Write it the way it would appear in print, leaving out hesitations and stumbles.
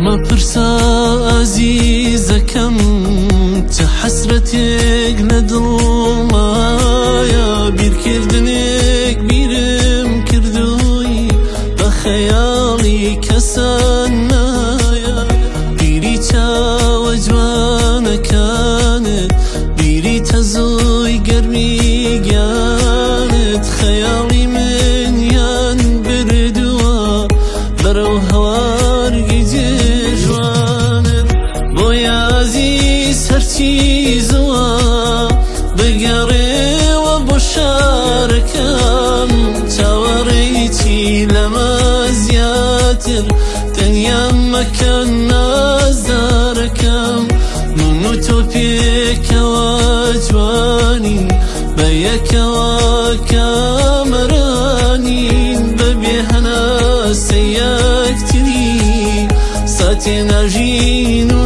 مەپرسە ئازیزەکەم چ حەسرەتێک لە دڵمایە، بیرکردنێک بیرم کردووی بە خەیاڵی کەسان نایە. بیری چاوە جوانەکانت، بیری تەزووی گەرمی گیانت، خەیاڵی منیان بردووە بەرەو هەوارگەی جێژوانت. بۆیە ئازیز هەرچی زووە بگەڕێوە بۆ شارەکەم، چاوەڕێی چی لەمە زیاتر، تەنیا مەکە نازدارەکەم. من و تۆ پێکەوە جوانین، بە یەکەوە کامەرانین، بەبێ هەناسە یەکتری ساتێ ناژین و